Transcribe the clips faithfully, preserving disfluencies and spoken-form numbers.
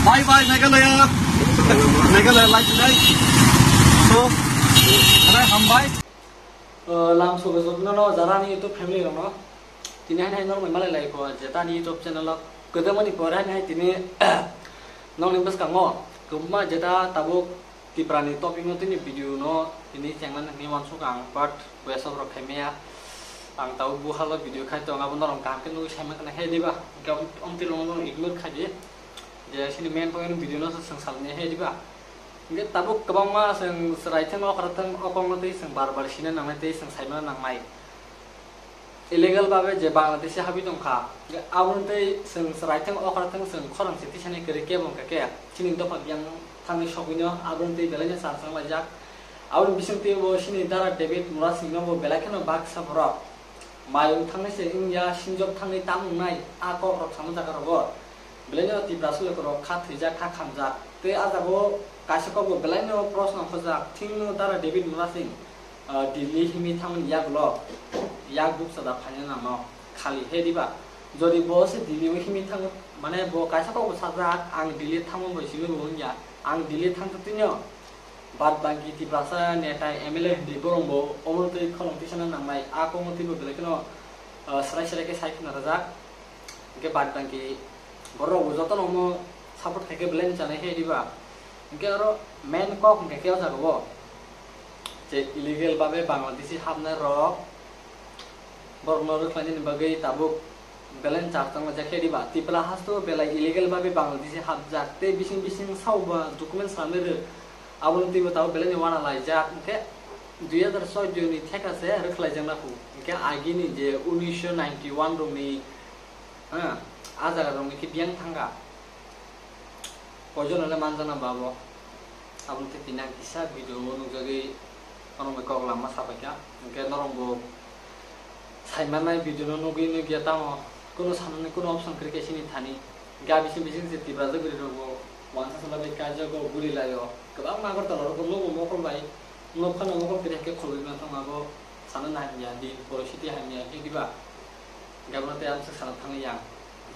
Bye bye Meghalaya. Meghalaya like today. So, ada hambai. Lam sogo jotno no jara ni YouTube family rok no. Tini hai hai norok malai lai ko jeta ni YouTube channel o. Kedamani pore hai hai tini nokni bwskango kwbangma jeta tabuk Tipra ni topic no tini video no tini chengna nangni wansuk ang, but wesok rok khaimaya. Ang tabuk buhalo video khai tong, abo norok kaham khe nugwi saimang khna he diba? Hwnkhe om twi rok no ignore khai di. Je sini main point video no se chwng salni he diba? Hwnkhe tabuk kwbangma chwng chwrai thang okra thang okong no tei chwng bar bar sina nangnai tei chwng saimana nangnai. Illegal babe je Bangladeshi habwi tongkha, aboni tei chwng chwrai thang okra thang chwng khorang se tisani kwrwi kebo wngkha khe chini dopha biyang thangwi sogwino aboni tei belai no char chang laijak. Aboni bising twi bo chini dara David Murasing no bo belai kheno baksa borok mayung thangnai se wngya, sinjok thangwi tam wngnai a kok rok sama jaga rogo. Belai no Tiprasa lokorok kha thwijak, kha khamjak. Tei a jagao kaisa kokbo belai no proshno khojak. Thwngno dara David Murasing, ah, Delhi himwi thangmani yagulo yak bukcha da phaina nangno khali he diba? Jodi bo se Delhi o himwi thango, mane bo kaisa kokbo sajak, "Ang Delhi thangma bai simi bo wngya, ang Delhi thangtwtwino." Bad bangki Tiprasa neta M L A hindi borok bo omo twi khorang tisana nangnai, a kokno twibo belai kheno, ah, srai srai khe sai khna rwjak. Hwnkhe bad bangki borok bo jotono omo support khai khe belai no chanai khe diba? Hwnkhe oro main kok hwnkhe khe o jaga o je illegal babe Bangladeshi hapnai rok borokno rwkhlainani bagwi tabuk belai no char chang laijak khe diba? Tipra haste o belai illegal babe Bangladeshi hapjak tei bising bising sao ba document swnamwi rw, aboni twibo tabuk belai no wana laijak. Hwnkhe dui hazar chauddoi ni theka se rwkhlaijakna kho. Hwnkhe agini je unisho ninety one rokni, ha, a jaga rokni khe biyang thangkha. Koijon hwnle manjakna ba abo? Aboni tei tini ang kisa video o nukjagwi norok bai kok lama sapaikha. Hwnkhe norok bo saimanai video no nugwi nukya tamo, kuno sanani kuno option kwrwi khe sini thani. Hwnkhe a bising bising se Tiprasa bwrwi rok bo wansa sala bai kaijago, buri laio. Kwbangma Agartala rok bo nugo mokol bai, nuk phano mokol kwrwi khe khulwi ma thangma bo. Sana nahimya di, porositi hamya khe diba? Gabna tei amsa sana thangya.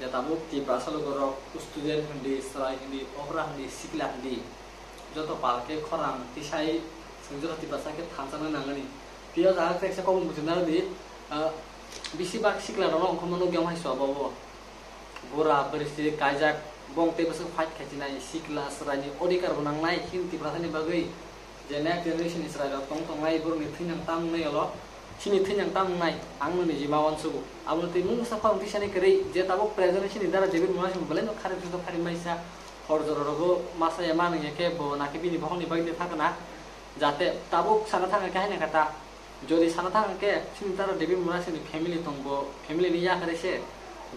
Je tabuk Tiprasa logo rok student hindi, chwrai hindi, okra hindi, sikla hindi. Joto pal khe khorang tisai chwng joto Tiprasa khe thansa nang nangani. Tei o jaga khe kaisa kokmung muchung naro di, ah, bisi bak sikla rok no ongkhorma nukya hai so abo bo. Bura bwrwi se kaijak, bong tei bwswk fight khai chinai, sikla chwraini odhikar bo nangnai, hini Tiprasani bagwi je next generation ni chwrai rok tong tongnai, borokni thwinang tam wngnai olo, chini thwinang tam wngnai, ang nini jima uansugo. Abono twi mungsa khorang tisani kwrwi, je tabuk present chini dara David Murasing belai no kharwi bisingo kharwi maisa, hor jora rogo masa ya manwi ya khe bo nakhe bini bokhokni bagwi thangkha na, jate tabuk sana thangkha khe haino khe ta. Jodi sana thang khe, chini dara David Murasing ni family tong bo, family ni yakarwi se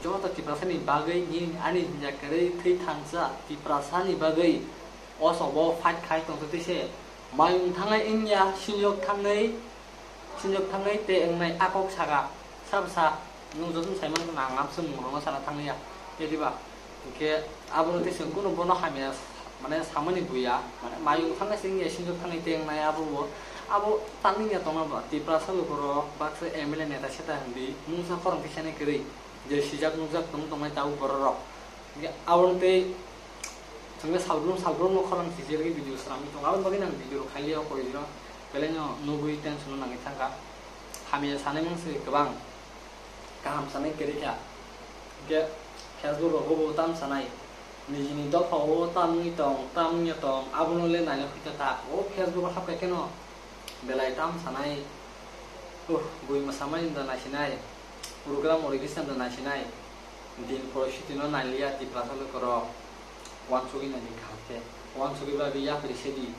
joto Tiprasa ni bagwi ni ani hinja kwrwi thwi thansa Tiprasa ni bagwi o sobo fight khai tong twi se mayung thangnai wngya, sinjok thangnai, sinjok thangnai tei wngnai a kok saka sa bwsa. Nwng jotono sai mano, ang amswk mung rokno sana thang liya, tei diba? Hwnkhe abono tei chwng kunu bono hamya, mane, samani buya, mane, mayung thangnai se wngya, sinjok thangnai tei wngnai abo bo, abo tangwi wngya tongna ba, Tiprasa lukurok baksa M L A neta seta hindi, mungsa khorang tisani kwrwi, je sijak nukjak tong tongnai tabuk bororok. Hwnkhe abono tei chwngno salbrum salbrumno khorang sijirwi video swnamwi tongo, aboni bagwi nang video rok khailiya o koi dino, belai no nugwi tension o nangwi thangkha, hamya sanai mungsa kwbang. Kaham sanai kwrwi kha. Hwnkhe Facebook rogo bo tam sanai, nijini dopha o tam wngwi tong, tam wngya tong, abono le naina khuita ta. O Facebook o hapkha kheno belai tam sanai, uh, bui mwsamani da naisinai, program origis da naisinai, din porositino nailiya Tiprasa lukurok. Uansugwi naidi kaham khe. Uansugwi bagwi yapri se di.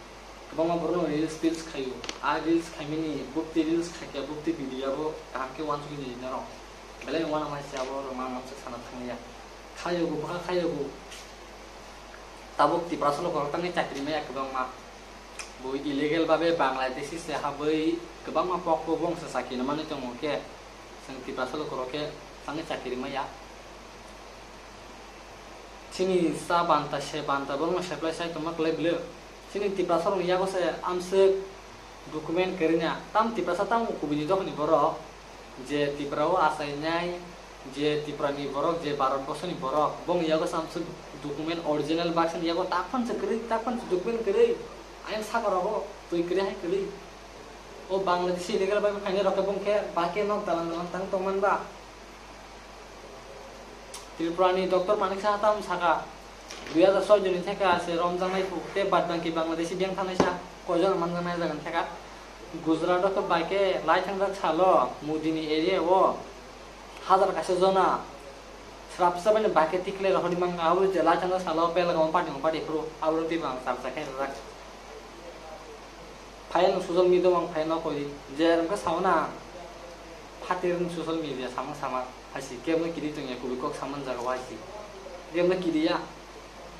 Kwbangma borokno reels, reels khaio. A reels khaimani, bukti reels khaikha, bukti video abo kaham khe uansugwi naidi norok. Belai uanama se abo rwma mamswk sana thangya. Khayogo, bwkha khayogo. Tabuk Tiprasa lukurok tangwi chakri maya kwbangma. Bo illegal babe Bangladeshi se habwi kwbangma pokbo bongsa chakri manwi tongo khe. Chwng Tiprasa lukurok khe tangwi chakri maya. Chini sa banta se banta borokno supply sai tongma kwlai bwle. Chini Tiprasa rokni yago se amswk document kwrwina. Tam Tiprasa tamo kubuni dophani borok je Tripura o achainai, Je Tripura ni borok, je Bharat borsoni borok, bong yago samsung document original baksa ni yago takpan se kwrwi, takpan se document kwrwi, ayang saka rogo twi kwrwi hai kwrwi. O Bangladeshi illegal bai khainai rok khe bong khe ba khe nok dalan dalan tang tong man ba. Tripura ni Doctor Manik Saha tam saka, dui hajar soi joni theka se romjaknai phuk tei bad bangki Bangladeshi biyang thangnai sa koijon manjaknai jagan theka. Gujarat o khe bai khe lai thangjak salo Modi ni area o hajar kaisa jona srapsa bai bai khe tikle rohorwi mangka abo je lai thangjak salo Pelgam party party phuru abo twi bang chapsa khe rijak. Phai ang social media ang phai no koi je rang khe sao na phatir social media samang samang hai si kebo no kiri tong ya kubui kok samang jaga o hai si kebo no kiri ya.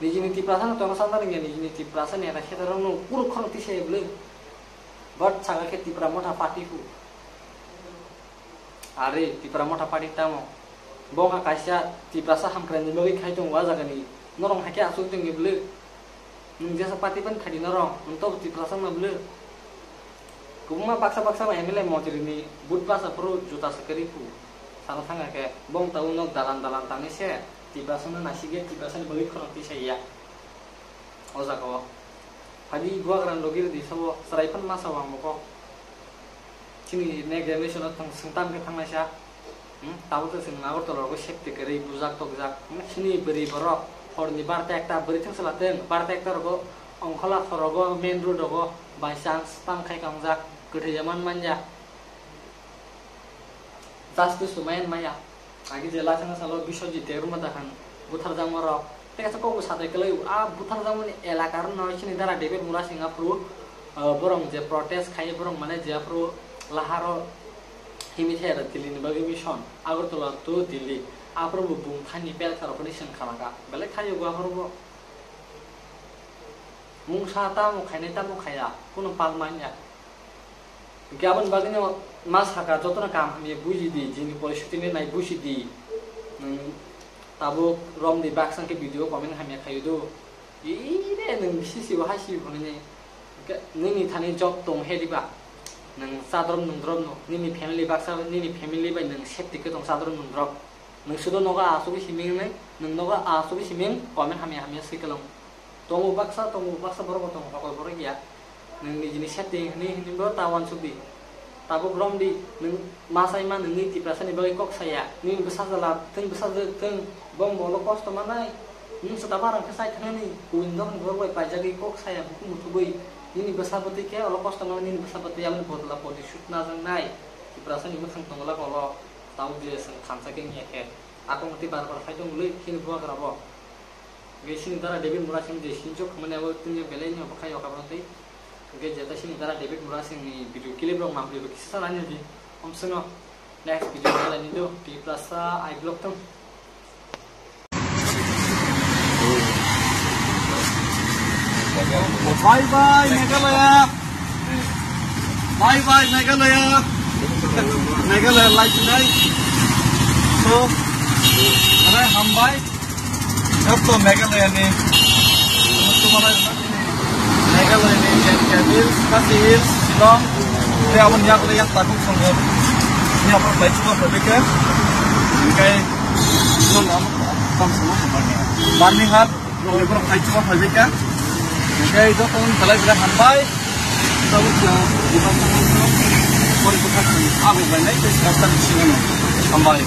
Niji ni Tiprasa no tong samna ring ya, niji ni Tiprasa ni era khe rang no kuru khorang tisa ya bwlwi. But saka khe Tipra Motha party hu. Are, Tipra Motha party tamo? Bo wngkha kaisa Tiprasa hamkrai ni bagwi khai tongo o jaga ni. Norok hai khe aswk tongni bwlwi. Nwng jesa party ban khai di norok, nwng tobo Tiprasa wngma bwlwi. Kwbangma baksa baksa M L A montri ni but basa phuru juta se kwrwi phu. Sana thangkha khe, bo wng tabuk nok dalan dalan tangwi se Tiprasa no naisik ya, Tiprasa ni bagwi khorang tisa ya. O jaga o. Phadi buagra logi rwdi sabo chwrai phano ma sao ang bo kok. Chini next generation o thang swngtam khe thangnaisa. Hmm? Tabuk to chwng Agartala rogo safety kwrwi bujak tokjak. Hmm? Chini bwrwi borok horni barta ekta bwrwi thang sala teng barta ekta rogo ongkhola rogo main road rogo by chance tam khai kangjak kwthwi ya man manya. Justice to man maya. Agi je laisana salo Biswajit Debbarma dahan butharjakma rok. Tei kaisa kokbo satai kwlai, a butharjakmani elaka rok no chini dara David Murasing aphuru, ah, borok je protest khai borok mane je aphuru laharo himi thai Delhi ni bagwi mission Agartala to Delhi aphuru bo bung thani pelsa rok ni seng khalaka belai thaio bo aphuru bo mungsa tamo khainai tamo khaya kuno pal manya. Hwnkhe aboni bagwino ma saka, jotono kaham hamya buji di, jini poristiti ni nai buji di. Nwng tabuk romdi baksa khe video comment hamya khaio do. Ire nwng bisi sibo hai sibo hwnwi. Hwnkhe nini thani job tong he diba? Nwng chadrom nungdrom no, nini family baksa, nini family bai nwng safety khe tong chadrom nungdrom. Nwng sudo nogo asugwi siming nai, nwng nogo asugwi siming comment hamya hamya swi kwlwng. Tongo baksa, tongo baksa borok bo tongo hokol borok ya. Nwng nijini setting hwnwi hwnwi bo ta wansuk di. Tabuk rom di, nwng ma sai ma nwngni Tiprasa ni bagwi kok saya. Nini bwsa jala thwng bwsa jwk thwng, bong bolo kosto manai. Nwng se tabuk rang khe sai thangani, kuin dok ni borok bai paijagwi kok saya buku muthubui. Nini bwsa bwtwi khe olo kosto manai, nini bwsa bwtwi aboni bodol a poti sut najaknai. Tiprasa ni mwkhang tongo la kolo, tabuk je chwng thansa khe wngya khe. Akung twi bar bar khai tong bwlwi, chini bubagra bo. Hwnkhe chini dara David Murasing je sinchok hwnmani abo tini belai no bwkhai o kabra twi. Hwnkhe jeta chini dara David Murasing ni video clip rok mampli bo kisa nani di. Omsongo next video nalai ni do, Tiprasa I vlog tong. Bye bye Meghalaya. Bye bye Meghalaya. Meghalaya lai sinai. So, are hambai. Joto Meghalaya ni, Meghalaya ni J and K Hills, Khasi Hills, Shillong, tei aboni yago yang tabuk songo. Ni aboni bai chuba phaibika. Hingkai, no nam, tam songo. Barnihat, no ni borok bai chuba phaibika. Hingkai, joto ni belai belai hambai. Tabuk ya, bukan abo bai nai, tei sekarang sini hambai.